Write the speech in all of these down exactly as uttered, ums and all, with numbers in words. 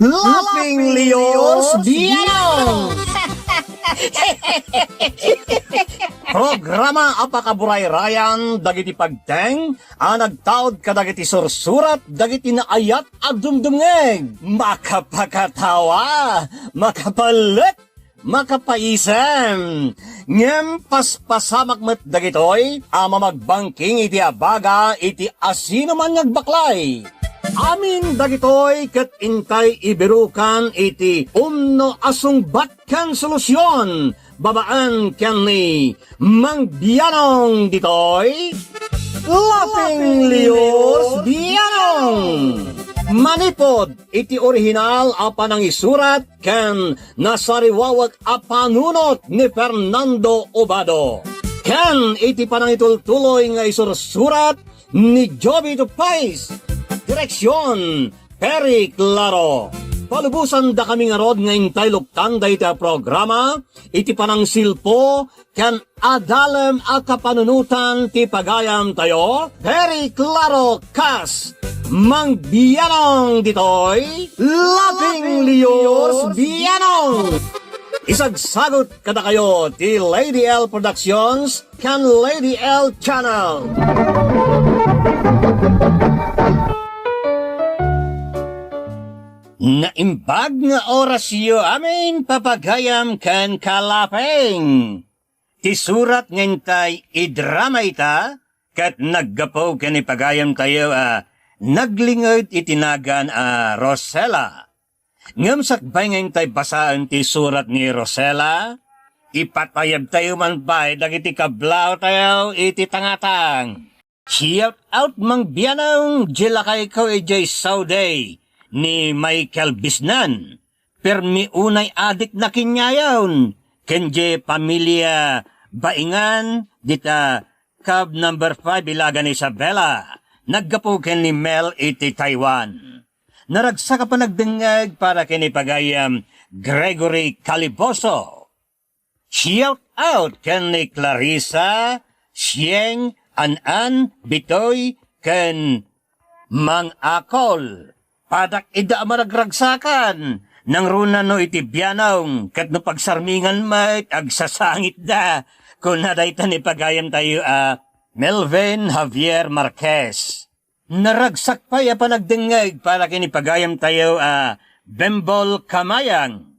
Laughing Leos Bianong! Programa a pakaburayrayan dagiti pagteng a nagtaud kadagiti sursurat dagiti naayat a dumdumngeg. Makapakatawa, makapalek, makapaisem. Ngem paspasamak met dagitoy a mamagbangking iti abaga iti asinoman nga agbaklay. Amin dagitoy ket intay ibirukan iti umno a sungbat ken solusion babaen ken ni Mang Bianong ditoy, Laughing Leos Bianong. Manipud iti orihinal a panangisurat ken nasariwawek a panunot ni Fernando Obado, ken iti panangitultuloy nga isursurat ni Jovito Pais. Direksion, Perry Claro. Palubosandakami ngarud nga intay luktan dayta a programa iti panangsilpo ken adalem a kapanunotan ti pagayamtayo, Perry Claro kas Mang Bianong ditoy, Laughing Leos Bianong. Isagsagut kadakayo ti Lady L Productions ken Lady L Channel. Naimbag nga orasyo amin, papagayam ken kalaping. Ti surat nga intay idrama ita, ket naggapu ken ni pagayamtayo a naglinged iti nagan a Rosella. Ngem sakbay nga intay basaen ti surat ni Rosella, ipatayabtayo man pay dagiti kablawtayo iti tangatang. Shout out, Mang Bianong, di lakayko idiay Saudi ni Michael Bisnan. Permi unay adik na kinyayon, ken di pamilia Baingan, dita cab number five, Ilagan Isabela. Naggapu ken ni Mel iti Taiwan. Naragsak a panagdengngeg para ken ni pagayam Gregory Caliboso. Shout out ken ni Clarissa, Sieng, An-an, Bitoy, ken Mang Akol. Padak ida a maragragsakan. Nangruna no iti Bianong, ket no pagsarmingan met, agsasangitda. Kuna dayta ni pagayamtayo a Melvin Javier Marquez. Naragsak pay a panagdengngeg para ken ni pagayamtayo a Bembol Kamayang.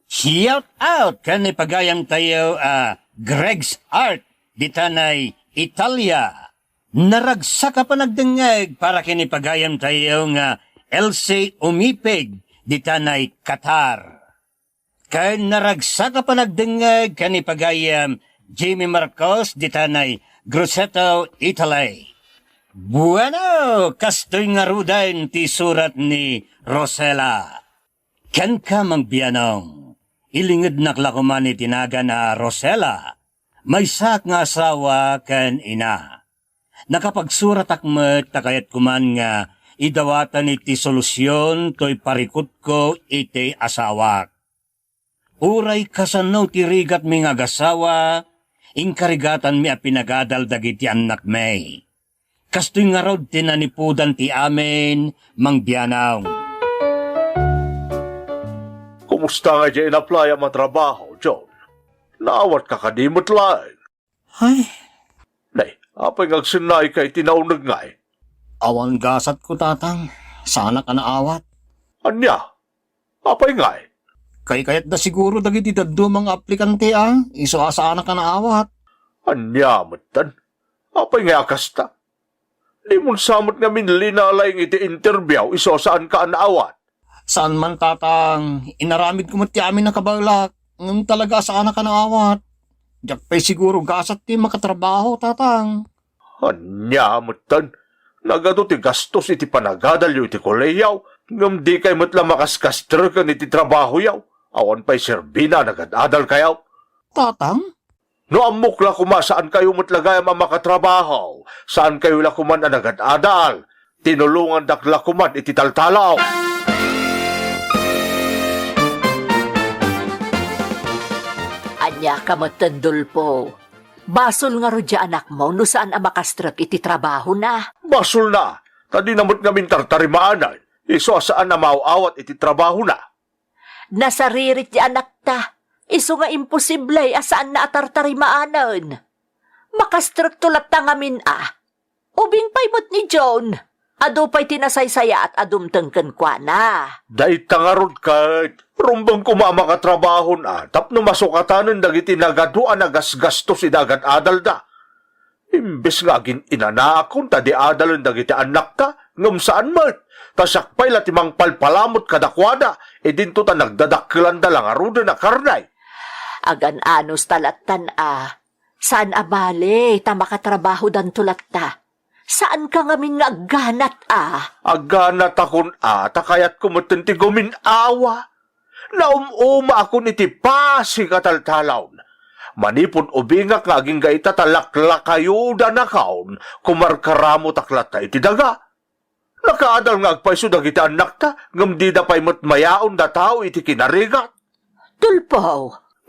Shout out ken ni pagayamtayo a Greg's Art ditanay Italia. Naragsak a panagdengngeg para ken ni pagayamtayo nga Elsie Umipig ditanay Qatar. Ken naragsak a panagdengngeg ken ni pagayam Jimmy Marcos ditanay Grosseto, Italy. Bueno, kastoy ngaruden ti surat ni Rosella. Kenka, Mang Bianong, ilingednak la koman iti nagan a Rosella, maysak nga asawa ken ina. Nakapagsuratak met ta kayat koman nga idawatan iti solusion toy parikutko iti asawak. Uray kasano ti rigatmi nga agasawa, inkarigatanmi a pinagadal dagiti annakmi. Kastoy ngarud ti nanipudan ti amin, Mang Bianong. Kumusta nga idiay inaplayam a trabaho, John? Naawatka kadi met laeng? Ay. Nay, apay nga agsennaayka iti nauneg ngay? Awan gasatko, Tatang. Saanak a naawat. Ania? Apay ngay? Kaykayatda siguro dagiti dadduma nga aplikante a, isu a saanak a naawat. Ania metten? Apay ngay a kasta? Dimon sa met ngamin linalaing iti interview isu a saanka a naawat. Saan man, Tatang. Inaramidko met ti amin a kabaelak, ngem talaga a saanak a naawat. Diak pay siguro gasat ti makatrabaho, Tatang. Ania metten? Nagadu ti gastos iti panagadalyo iti kolehiyo, ngem dikay met la makaskastreken iti trabahoyo. Awan pay serbina a nagad-adalkayo. Tatang? No ammok la koma, saankayo met la gayam a makatrabaho. Saankayo la koman a nagad-adal. Tinulongandak la koman iti taltalaw. Ania ka metten, Dolfo? Basol ngarud ti anakmo no saan a makastrek iti trabahona? Basolna, ta dina met ngamin tartarimaanen. Isu a saan a maaw-awat iti trabahona. Nasaririt ti anakta. Isu nga imposible a saanna a tartarimaanen. Makastrekto latta ngamin a. Ubing pay met ni John. Adu pay ti nasaysayaat a dumteng kenkuana. Dayta ngarud ket, rumbeng koma a makatrabahon a tapno masukatanen dagiti nagadu a nagasgastos iti agad-adalda. Imbes nga agin-inanaakon ta di adalen dagiti annakta, ngem saan met, ta siak pay la ti mangpalpalamut kadakuada, idinto ta nagdadakkelanda la ngaruden a karnay. Agan-anos ta lattan a, saan a bale ta makatrabahodanto latta. Saanka ngamin nga agganat a? Agganatakon a, ta kayatko metten ti gumin-awa. Naum-umaakon iti pasig a taltalawna. Manipud ubingak nga agingga ita ta laklakayodanakon, kumarkaramotak latta iti daga. Nakaadal nga agpayso dagiti annakta, ngem dida pay met mayaon datao iti kinarigat. Tulpaw.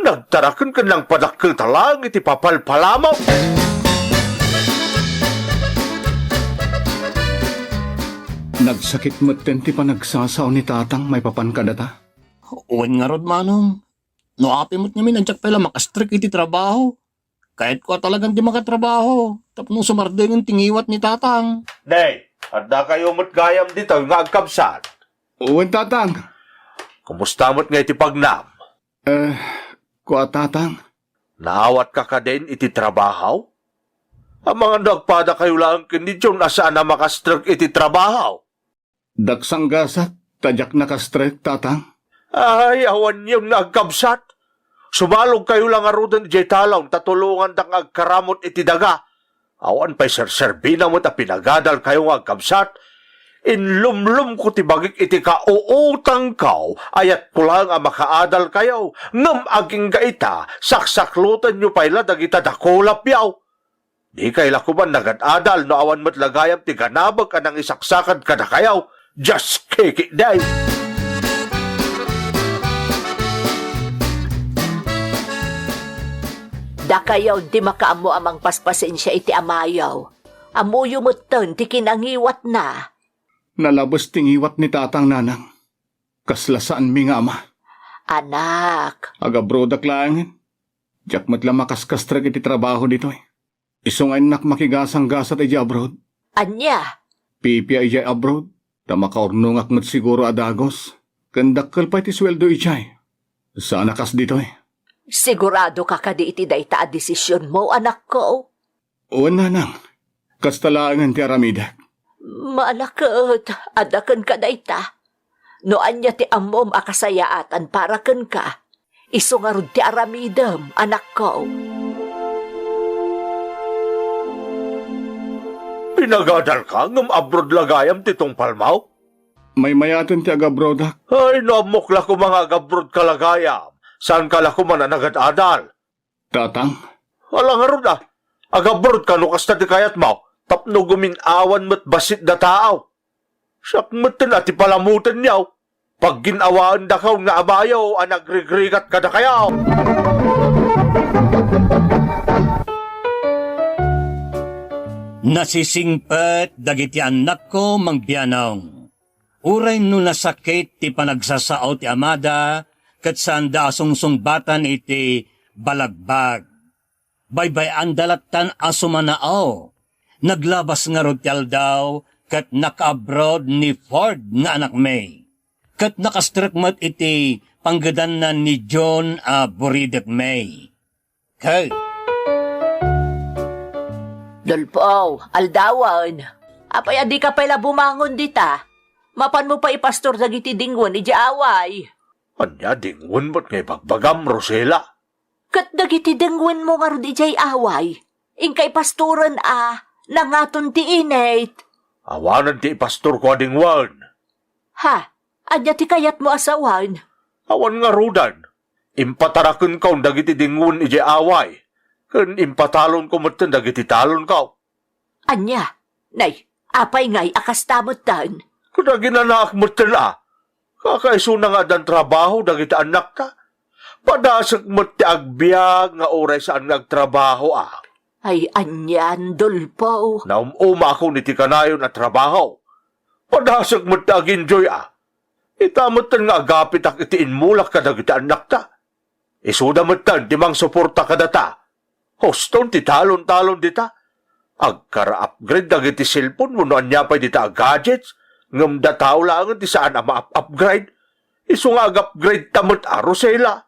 Nagtaraken ken nangpadakkelta laeng iti papalpalamut. Nagsakit metten ti panagsasao ni Tatang maipapan kadata. Wen ngarud, Manong. No apay met ngamin a diak pay la makastrek iti trabaho. Kayatko a talagan ti makatrabaho tapno sumardengen ti ngiwat ni Tatang. Nay, addakayo met gayam ditoy nga agkabsat. Wen, Tatang. Kumusta met nga iti pagnam? Eh, kua, Tatang. Naawatka kadin iti trabaho? Amangan no agpadakayo laeng ken ni John a saan a makastrek iti trabaho. Daksanggasak ta diak nakastrek, Tatang. Ay, awanyon nga agkabsat. Sumalogkayo la ngaruden idiay talon ta tulongandak nga agkaramut iti daga. Awan pay serserbina met a pinagadalkayo nga agkabsat. Inlumlomko ti bagik iti kauutangko, ayatko laeng a makaadalkayo, ngem agingga ita, saksaklutenyo pay la dagita dakulapyo. Dikay la koman nagad-adal no awan met la gayam ti ganabek a nangisaksakad kadakayo. Just kick it, day! Dakayo ti makaammo a mangpaspasensia iti amayo. Ammoyo metten ti kinangiwatna. Nalabes ti ngiwat ni Tatang, Nanang. Kasla saanmi nga ama. Anak. Agabrodak laengen. Diak met la makaskastrek iti trabaho ditoy. Isu nga innak makigasanggasat idiay abroad. Ania? Pipia idiay abroad, ta makaurnongak met siguro a dagus. Ken dakkel pay ti sueldo idiay. Saan a kas ditoy. Siguradoka kadi iti dayta a desisionmo, anakko? Wen, Nanang. Kasta laengen ti aramidek. Maala ket adda kenka dayta. No ania ti ammom a kasayaatan para kenka, isu ngarud ti aramidem, anakko. Pinagadalka ngem abroad la gayam ti tungpalmo? Maymayaten ti agabrodak. Ay, no ammok la koma nga agabrodka la gayam, saanka la koma a nagad-adal? Tatang. Ala ngarud a, agabrodka no kasta ti kayatmo, tapno gumin-awan met bassit dataaw. Siak metten a ti palamutenyo, paggin-awaendakon nga amayo a nagrigrigat kadakayo. Nasisingpet dagiti annakko, Mang Bianong. Uray no nasakit ti panagsasao ti amada ket saanda a sungsungbatan iti balagbag. Baybay-anda lattan a sumanao. Naglabas ngarud ti aldaw ket nakaabroad ni Ford nga anakmi. Ket nakastrek met iti panggedanna ni John a buridekmi. Ket Dolpo, aldawen. Apay a dika pay la bumangon dita? Mapanmo pay ipastor dagiti dingwen idiay away. Ania dingwen met nga ibagbagam, Rosela? Ket dagiti dingwenmo ngarud idiay away, inka ipastoren a nangaton ti init. Awanen ti ipastorko a dingwen. Ha? Ania ti kayatmo a sawen? Awan ngaruden. Impatarakenkon dagiti dingwen idiay away, ken impatalonko metten dagiti talonko. Ania? Nay, apay ngay a kasta metten? Ket aginanaak metten a, kakaisuna nga addan trabaho dagiti annakta. Padasek met ti agbiag nga uray saan nga agtrabaho a. Ay, anian, Dolpo? Naum-umaakon iti kanayon a trabaho. Padasek met ti ag-enjoy a. Ita metten nga agapitak iti immulak kadagiti annakta. Isuda metten ti mangsuporta kadata. Huston ti talon-talon dita. Agkara-upgrade dagiti cellphone wenno ania pay dita a gadgets, ngem dataw laengen ti saan a ma-up-upgrade. Isu nga ag-upgrade ta met a, Rosela.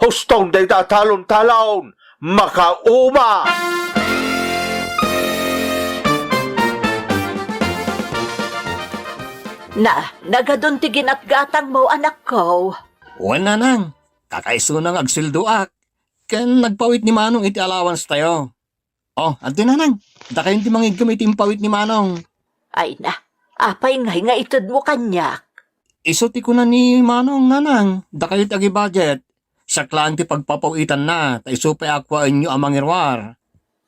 Huston dayta a talon-talon. Makauma! Na, nagadun ti ginatgatangmo, anakko. Wen, nanang, kakaisuna nga agsueldoak, ken nagpawit ni Manong iti allowance-tayo. Oh, adtoy, nanang, dakayon ti mangiggem iti impawit ni Manong. Ay na, apay ngay nga itedmo kaniak? Isu ti kuna ni Manong, nanang, dakayo ti agi-budget. Siak laeng ti pagpapawitanna, ta isu pay a kuaenyo a mangiruar.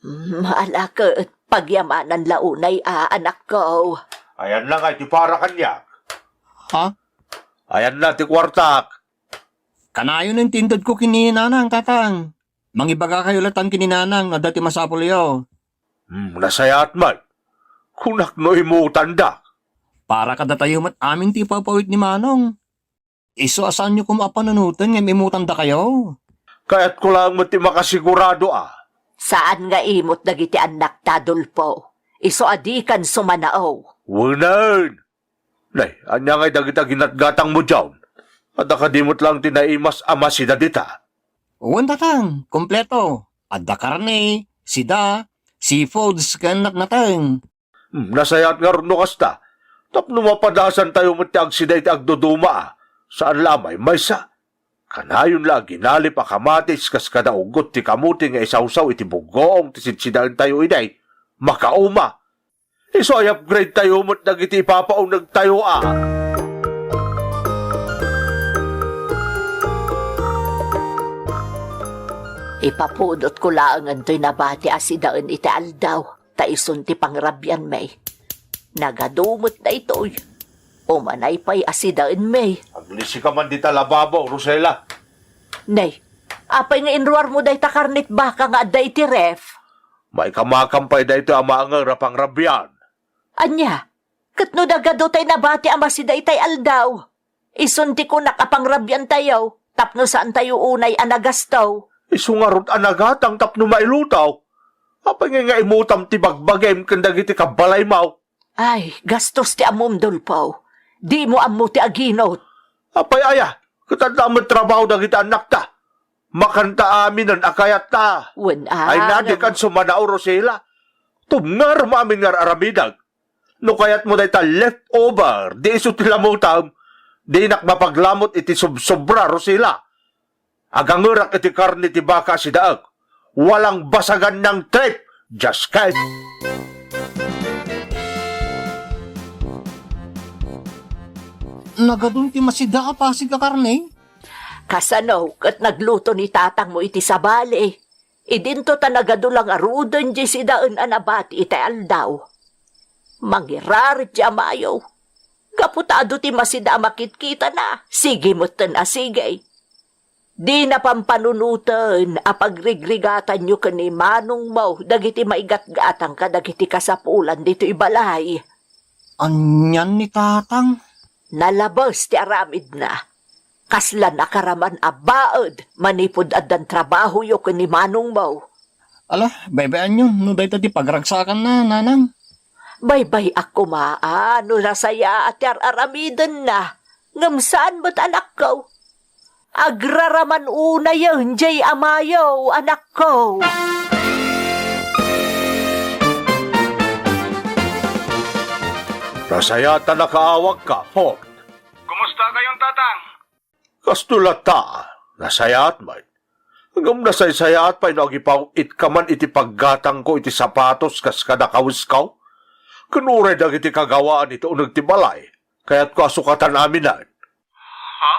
Hmm, ala ket, pagyamanan la unay a, anakko. Ayanna ngay ti para kaniak. Ha? Ayanna ti kuartak. Kanayon ti intedko ken ni nanang, tatang. Mangibagakayo laeng ken ni nanang no adda ti masapulyo. Hmm, nasayaat met. Kunak no imutandak. Para kadatayo met amin ti ipapawit ni Manong. Isu a saanyo koma a panunoten ngem imutandakayo. Kayatko laeng met ti makasigurado a. Saan nga imut dagiti annakta, Dolfo. Isu a dikan sumanaw. Wenen! Nay, ania ngay dagita ginatgatangmo diaon? Adda kadi met laeng ti naimas a masida dita? Wen, tatang, kompleto. Adda karne, sida, seafoods, ken natnateng. Hmm, nasayaat ngarud no kasta. Tapno mapadasantayo met ti agsida iti agduduma a, saan la a maymaysa. Kanayon la a ginalip a kamatis kas kada uggot ti kamote nga isawsaw iti buggoong ti sidsidaentayo idiay. Makauma! Isu a i-upgrade tayo met dagiti ipapauneg tayo a. Ipapudotko laengen toy nabati a sidaen iti aldaw, ta isun ti pangrabianmi. Nagadu met daytoy. Umanay pay a sidaenmi. Aglisi ka man dita lababo, Rosela. Nay, apay nga inruarmo dayta karnet baka nga adda iti ref? Maikamakam pay daytoy a maanger a pangrabian. Ania? Ket no nagadu tay nabati a masida itay aldaw, isun ti kunak a pangrabiantayo tapno saantayo unay a nagasto. Isu ngarud a nagatang tapno mailutaw. Apay ngay nga imutam ti bagbagim ken dagiti kabbalaymo? Ay, gastos ti ammom, Dolfo. Dimo ammo ti aginot. Apay aya, ket adda met trabaho dagiti annakta. Makanta aminen a kayatta. Wen a, ay na, ngem dikan sumanaw, Rosela. Tumngarem amin nga ar-aramidek. No kayatmo dayta leftover, di isu ti lamutem. Dinak mapaglamot iti sobsobra, Rosela. Agangerak iti karne ti baka a sidaek. Walang basagan ng trip, Jasket. Nagadun ti masida a pasig a karne? Kasano ket nagluto ni tatangmo iti sabali? Idinto ta nagadu la ngaruden diay sidaen a nabati itay aldaw. Mangirarit ti amayo. Gapu ta adu ti masida a makitkitana, sige metten a sige. Dina pampanunoten a pagrigrigatanyo ken ni manongmo dagiti maigatgatang kadagiti kasapulan ditoy balay. Anian ni tatang? Nalabes ti aramidna. Kasla nakaraman a baed manipud addan trabahoyo ken ni manongmo. Ala, baybay-anyo no dayta ti pagragsakanna, nanang. Baybay-ak koma a no nasayaat ti ar-aramidenna, ngem saan met, anakko. Agraraman unayen diay amayo, anakko. Nasayaat ta nakaawagka, Fort. Kumusta kayon, Tatang? Kasto latta, nasayaat met. Ngem nasaysayaat pay no agipaw-itka man iti paggatangko iti sapatos kas kada kawesko. Ken uray dagiti kagawaan iti uneg ti balay, kayatko a sukatan aminen. Ha?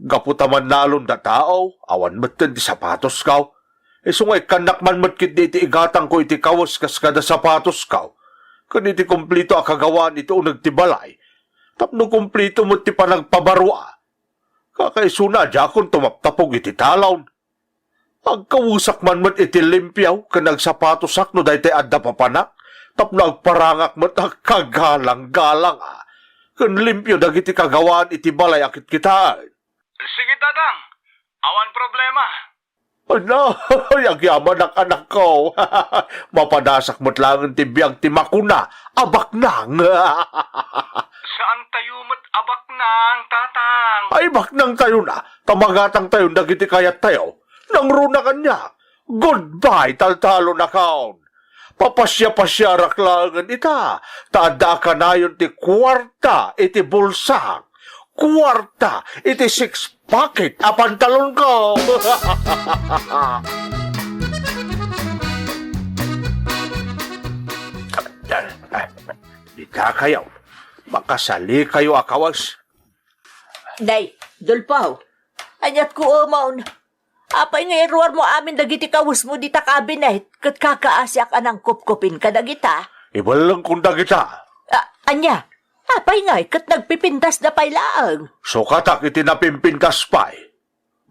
Gapu ta mannalon datao, awan metten ti sapatosko. Isu nga ikkannak man met ketdi iti igatangko iti kawes kas kada sapatosko. Ken iti kumpleto a kagawaan iti uneg ti balay. Tapno kumpleto met ti panagpabarua. Kakaisuna a diakon tumaptapog iti talon. Agkawesak man met iti limpio ken agsapatosak no daytoy adda papanak, tapno agparangak met a kagalang-galang a. ken limpio dagiti kagawaan iti balay a kitkitaen. Sige, Tatang. Awan problema. Ay, agyamanak, anakko. Mapadasak met laengen ti biag ti makuna a baknang. Saantayo met a baknang, Tatang. Ay, baknangtayon a, ta magatangtayon dagiti kayattayo. Nangruna kaniak. Goodbye, taltalon a kaon. Papasiapasiarak laengen ita, ta adda a kanayon ti kuarta iti bulsak, kuarta iti six pocket a pantalonko. Dita kayo, makasalikayo a kawes. Nay, Dolpaw, aniat ko umon? Apay nga iruarmo amin dagiti kawesmo dita kabinet ket kakaasiak a nangkupkupin kadagita? Ibellengkon dagita. A-, ania? Apay ngay ket nagpipintasda pay laeng? Sukatak iti napimpintas pay.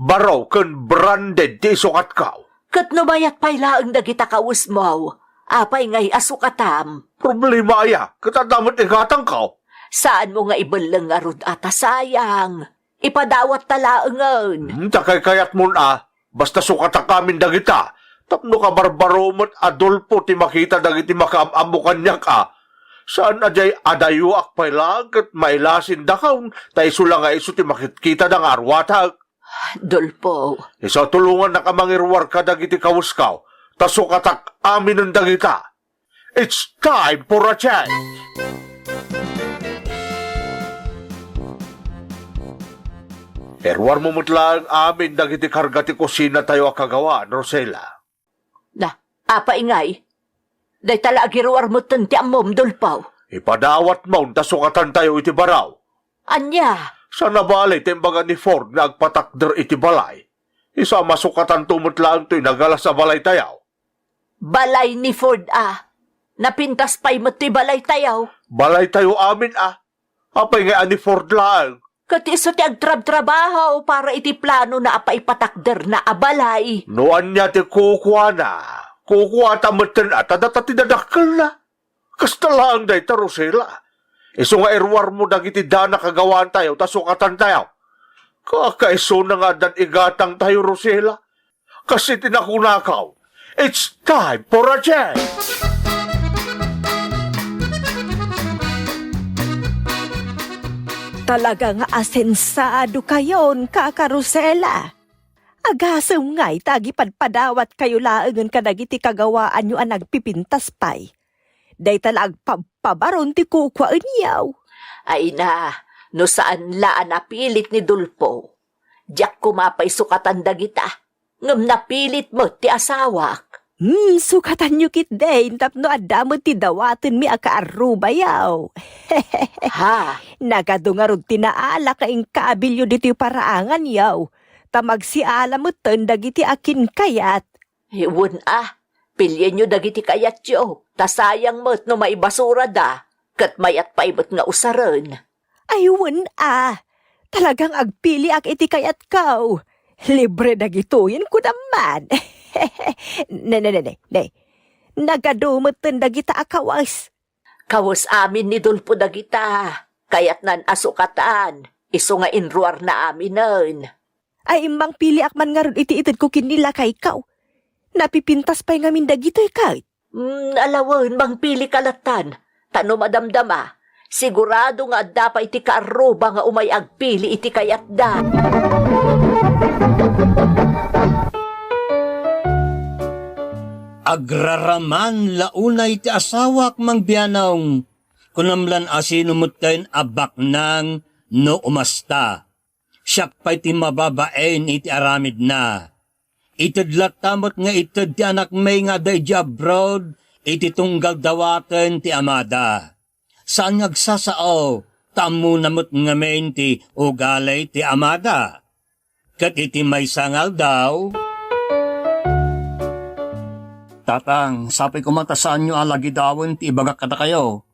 Baro ken branded ti isukatko. Ket no mayat pay laeng dagita kawesmo, apay ngay a sukatam? Problema aya, ket adda met igatangko. Saanmo nga ibelleng ngarud a ta sayang. Ipadawatta laengen. Hmm, ta kaykayatmon a, basta sukatak amin dagita, tapno kabarbaro met a Dolpo ti makita dagiti makaam-ammo kaniak a. Saan a diay adayoak pay laeng ket mailasiandakaon, ta isu la nga isu ti makitkitada nga aruatak. Dolpo. Isu a tulongannak a mangiruar kadagiti kawesko, ta sukatak aminen dagita. It's time for a change! Iruarmo met laeng amin dagiti karga ti kusinatayo a kagawaan, Rosela. Na, apay ngay? Dayta la agiruar metten ti ammom, Dolpaw. Ipadawatmon ta sukatantayo iti baro. Ania? Saan a bale ti imbaga ni Ford nga agpatakder iti balay. Isu a masukatanto met laeng toy nagalas a balaytayo. Balay ni Ford a. Napintas pay met ti balaytayo. Balaytayo amin a. Apay nga a ni Ford laeng? Ket isu ti agtrabtrabaho para iti planona a paipatakderna a balay. No ania ti kukuana, kukuata metten a ta data ti dadakkelna. Kasta laeng dayta, Rosela. Isu nga iruarmo dagiti dana kagawaantayo ta sukatantayo. Kakaisuna nga addan igatangtayo, Rosela. Kas iti nakunakaw, it's time for a change! Talaga nga asensado kayon, Kaka Rosela. Agasem ngay ta agipadpadawatkayo laengen kadagiti kagawaanyo a nagpipintas pay. Dayta la agpabpabaron ti kukuaenyo. Ay na, no saan la a napilit ni Dolpo, diak koma pay sukatan dagita, ngem napilit met ti asawak. Hmm, sukatanyo ketdin tapno adda met ti dawatenmi a kaarrubayo. Ha? Nagadu ngarud ti naalak nga inkaabilyo ditoy paraanganyo, ta magsiala metten dagiti akinkayat. Wen a, pilienyo dagiti kayatyo, ta sayang met no maibasurada, ket mayat pay met nga usaren. Ay, wen a, talagang agpiliak iti kayatko. Libre dagitoyen kunam man. Ne, ne, ne, ne, ne. Nagadu metten dagita a kawes. Kawes amin ni Dolpo dagita. Kayatnan a sukatan, isu nga inruarna aminen. Ay, mangpiliak man ngarud iti itedko ken ni lakayko. Napipintas pay ngamin dagitoy ket. Mm, alawen, mangpilika lattan. Ta no madamdama, sigurado nga adda pay ti kaarruba nga umay agpili iti kayatda. Agraraman la unay ti asawak, Mang Bianong. Kunam lan a sino metten a baknang no umasta. Siak pay ti mababain iti aramidna. Ited latta met nga ited ti anakmi nga adda idiay abroad iti tunggal dawaten ti amada. Saan nga agsasao, ta ammona met ngamin ti ugali ti amada. Ket iti maysa nga aldaw, Tatang, sapay koma ta saanyo a lagidawen ti ibagak kadakayo.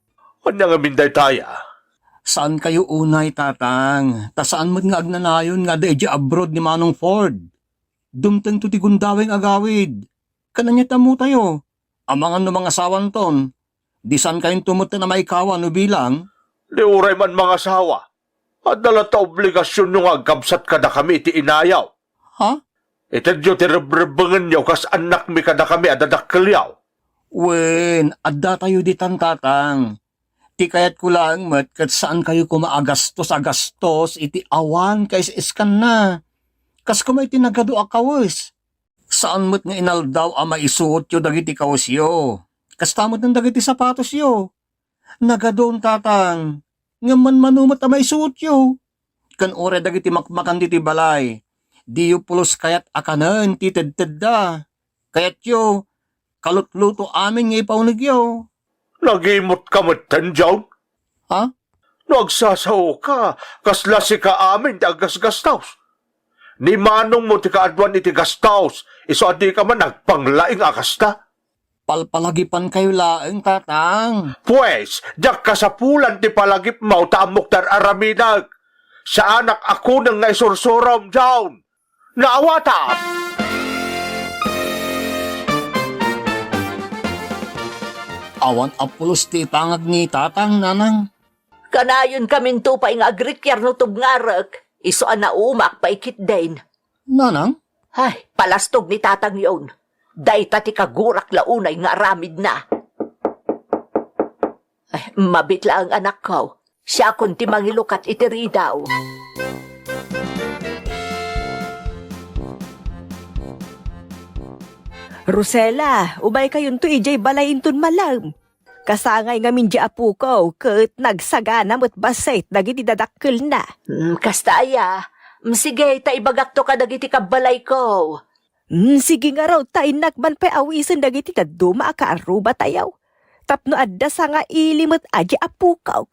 Ania ngamin daytaya? Saankayo unay, Tatang, ta saan met nga agnanayon nga adda idiay abroad ni Manong Ford. Dumtengto ti gundaway nga agawid. Ken ania ti ammotayo? Amangan no mangasawanton, di saankayonto metten a maikawan no bilang? Di uray man mangasawa, adda latta obligasionyo nga agkabsat kadakami iti inayo. Ha? Itedyo ti rebrebbengenyo kas annakmi kadakami a dadakkelyo. Wen, addatayo ditan, Tatang. Ti kayatko laeng met ket saankayo koma a gastos a gastos iti awan kaisiskanna. Kas koma iti nagadu a kawes. Saan met nga inaldaw a maisuotyo dagiti kawesyo. Kasta met dagiti sapatosyo. Nagadun, Tatang, ngem manmano met a maisuotyo. Ken uray dagiti makmakan ditoy balay, diyo pulos kayat a kanen ti tedtedda. Kayatyo, kalutluto amin nga ipaunegyo. Nagimot ka metten, John? Ha? No agsasaoka, kasla sika amin ti aggasgastos. Ni manongmo ti kaaduan iti gastos, isu a dika man agpanglaing a kasta. Palpalagipankayo laeng, Tatang. Pues, diak kasapulan ti palagipmo ta ammok ti ar-aramidek. Saanak a kuneng nga isursurom, John. Naawatam! Awan a pulos ti ipangag ni Tatang, Nanang. Kanayonkaminto pay nga agrikiar no tubngarek, isu a naumak pay ketdin. Nanang? Ay, palastog ni Tatang yon. Dayta ti kagurak la unay nga aramidna. Ay, mabit laeng, anakko. Siakon ti mangilukat iti ridaw. Rosela, umaykayonto idiay balay inton malem. Kasangay ngamin di apoko, ket nagsagana met bassit dagiti dadakkelna. Mm, kasta aya. Mm, sige, ta ibagakto kadagiti kabbalayko. Mm, sige ngarud, ta innak man pay awisen dagiti dadduma a kaarrubatayo. Tapno adda sangaili met a di apoko.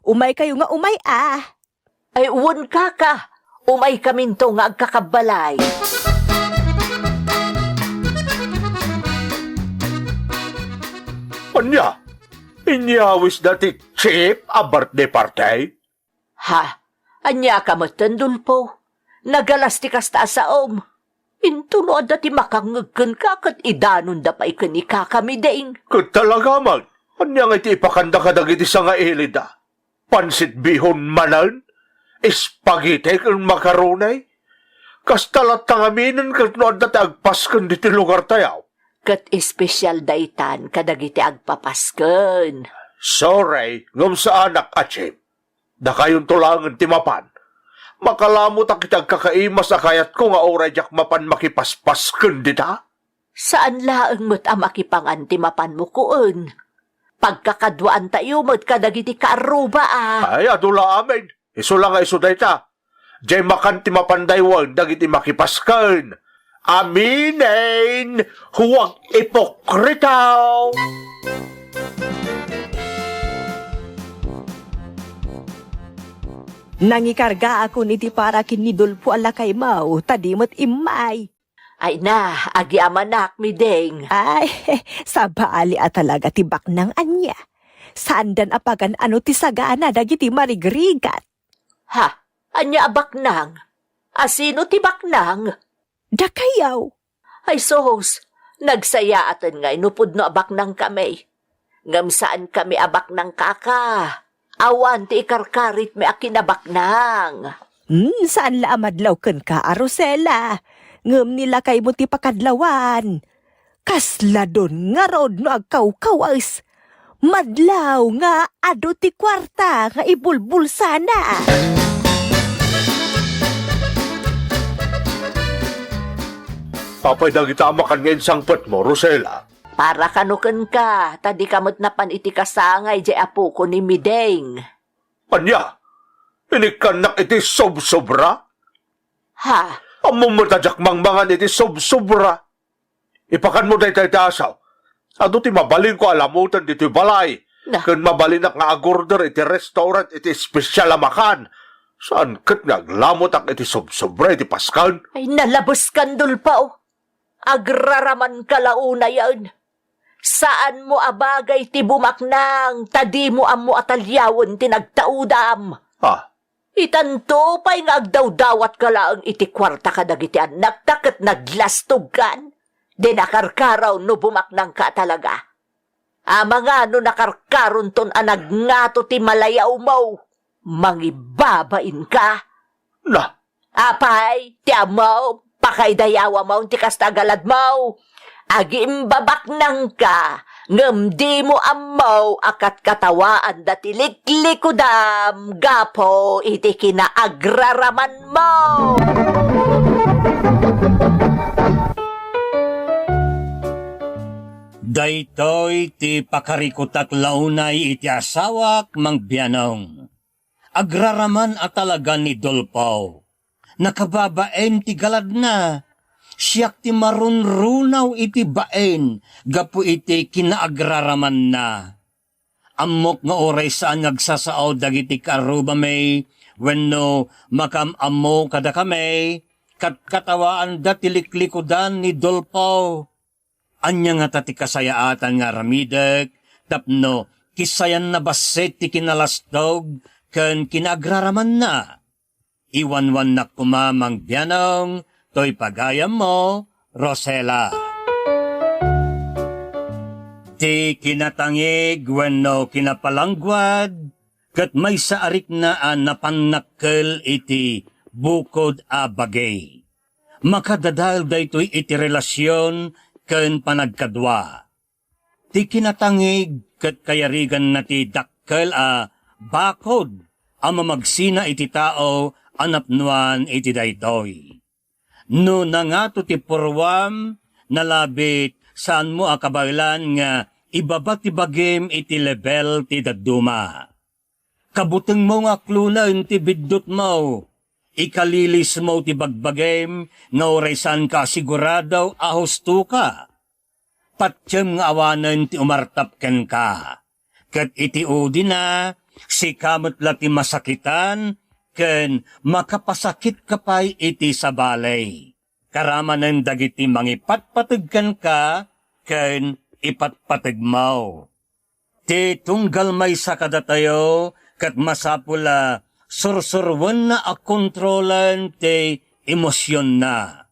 Umaykayo nga umay a. Ay, wen, kaka. Umaykaminto nga agkakabbalay. Ania? Inyawisda ti Chip a birthday party? Ha? Ania ka metten, Dolfo? Nagalas ti kasta a saom. Intono adda ti makangngeg kenka ket idanonda pay ken ni kaka Miding. Ket talaga man, ania nga iti ipakanda kadagiti sangailida? Pansit bihon manen? Spaghetti ken macaroni? Kasta latta ngaminen ket no adda ti agpasken ditoy lugartayo. Ket espesial daytan kadagiti agpapasken. Sorry, ngem saanak a Chip. Dakayonto laengen ti mapan. Makalamotak iti agkakaimas a kayatko nga uray diak mapan makipaspasken dita. Saan laeng met a makipangan ti mapanmo, kuon. Pagkakaduaantayo met kadagiti kaarruba a. Ay, adu la amin. Isu la nga isu dayta. Diay makan ti mapan daywen dagiti makipasken. Aminen! Huwag ipokrito! Nangikargaakon iti para ken ni Dolfo a lakaymo, ta di met immay. Ay na, agyamanak, Miding. Ay, sabali a talaga ti baknang ania. Saandan a pagan-ano ti sagana dagiti marigrigat. Ha? Ania a baknang? A sino ti baknang? Dakayaw. Ay sus, nagsayaaten ngay no pudno a baknangkami. Ngem saankami a baknang, kaka. Awan ti ikarkaritmi a kinabaknang. Hmm, saan la a madlaw kenka a Rosela. Ngem ni lakaymo ti pakadlawan. Kasla don ngarud no agkawkawes. Madlaw nga adu ti kuarta nga ibulbulsana. Apay dagita a makan nga insangpetmo, Rosela? Para kano kenka, ta dika met napan iti kasangay diay apoko ni Miding. Ania? Inikkannak iti sobsobra? Ha? Ammom met a diak mangmangan iti sobsobra. Ipakanmo dayta iti asaw. Adu ti mabalinko a lamoten ditoy balay. Na. Ken mabalinak nga agorder iti restaurant iti espesial a makan. Saan ket nga aglamotak iti sobsobra iti paskan? Ay, nalabeskan, Dolfo. Agraramanka la unayen. Saanmo a bagay ti bumaknang, ta dimo ammo a taliawen ti nagtaudam. Ah. Itanto pay nga agdawdawatka laeng iti kuarta kadagiti annakta ket naglastogkan. Di nakarkaraw no bumaknangka a talaga. Amangan no nakarkaronton a nagngato ti malayawmo, mangibabainka. Na, Apay, ti ammo, pakaidayawamon ti kasta a galadmo. Agimbabaknangka, ngem dimo ammo a katkatawan da ti liklikudam gapu iti kinaagraramanmo. Daytoy ti pakarikutak la unay iti asawak, Mang Bianong. Agraraman a talaga ni Dolfo. Nakababain ti galadna. Siak ti marunrunaw iti bain gapu iti kinaagraramanna. Ammok nga uray saan nga agsasao dagiti kaarrubami wenno makaam-ammo kadakami, katkatawaanda ti liklikudan ni Dolfo. Ania ngata ti kasayaatan nga aramidek tapno kisayanna bassit ti kinalastog ken kinaagraramanna? Iwanwannak koma, Mang Bianong, toy pagayammo, Rosela. Ti kinatangig wenno kinapalangguad ket maysa a rikna a napannakkel iti bukod a bagi. Makadadael daytoy iti relasion ken panagkadua. Ti kinatangig ket kayariganna ti dakkel a bakod a mamagsina iti tao a napnoan iti daytoy. No nangato ti purruam, nalabit, saanmo a kabaelan nga ibaba ti bagim iti lebel ti dadduma. Kabutengmo nga aklonen ti biddutmo. Ikalilismo ti bagbagim nga uray saanka a sigurado a hustoka. Patiem nga awanen ti umartap kenka. Ket iti udina, sika met la ti masakitan ken makapasakitka pay iti sabali. Karamanen dagiti mangipatpateg kenka ken ipatpategmo. Ti tunggal maysa kadatayo ket masapul a sursuroenna a kontrolen ti emosionna.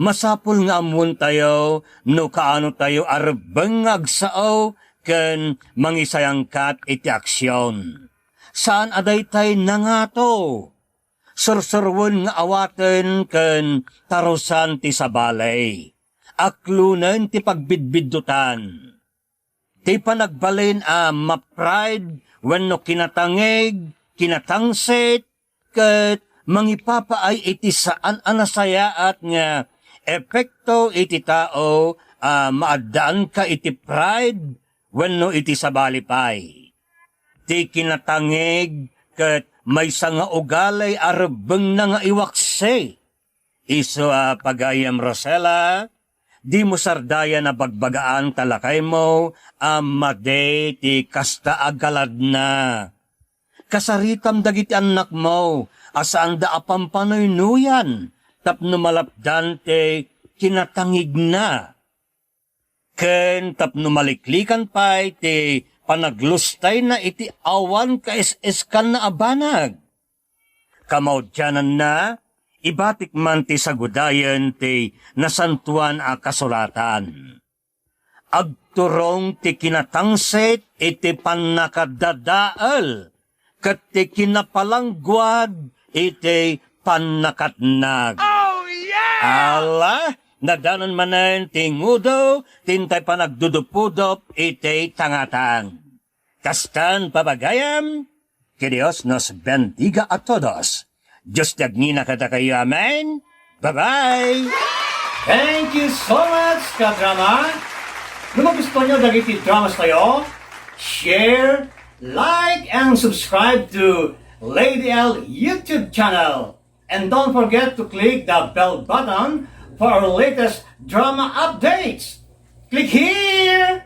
Masapul nga ammoentayo no kaanotayo a rebbeng nga agsao ken mangisayangkat iti aksion. Saan a daytay nangato. Sursuroen nga awaten ken tarusan ti sabali. Aklonen ti pagbidbiddutan. Ti panagbalin a ma-pride wenno kinatangig, kinatangsit, ket mangipapaay iti saan a nasayaat nga epekto iti tao a maaddaanka iti pride wenno iti sabali pay. Ti kinatangig ket maysa nga ugali a rebbengna nga iwaksi. Isu a pagayam, Rosela, dimo sardayan a bagbagaan ta lakaymo a madi ti kasta a galadna. Kasaritam dagiti annakmo a saanda a pampanuynuyan tapno malapdan ti kinatangigna. Ken tapno maliklikan pay ti panaglustayna iti awan kaes-eskanna a banag. Kamaudiananna, ibatik man ti sagudayen ti Nasantoan a Kasulatan. Agturong ti kinatangsit iti pannakadadael ket ti kinapalangguad iti pannakatnag. Oh, yeah! Ala, nadanon manen ti ngudo, ti intay panagdudupudop iti tangatang. Kastan, papagayam, que Dios nos bendiga a todos. Dios ti agnina kadakayo. Amen. Bye-bye! Thank you so much, kadrama! No magustuhan nyo dagiti dramas tayo, share, like, and subscribe to Lady L YouTube channel. And don't forget to click the bell button for our latest drama updates. Click here!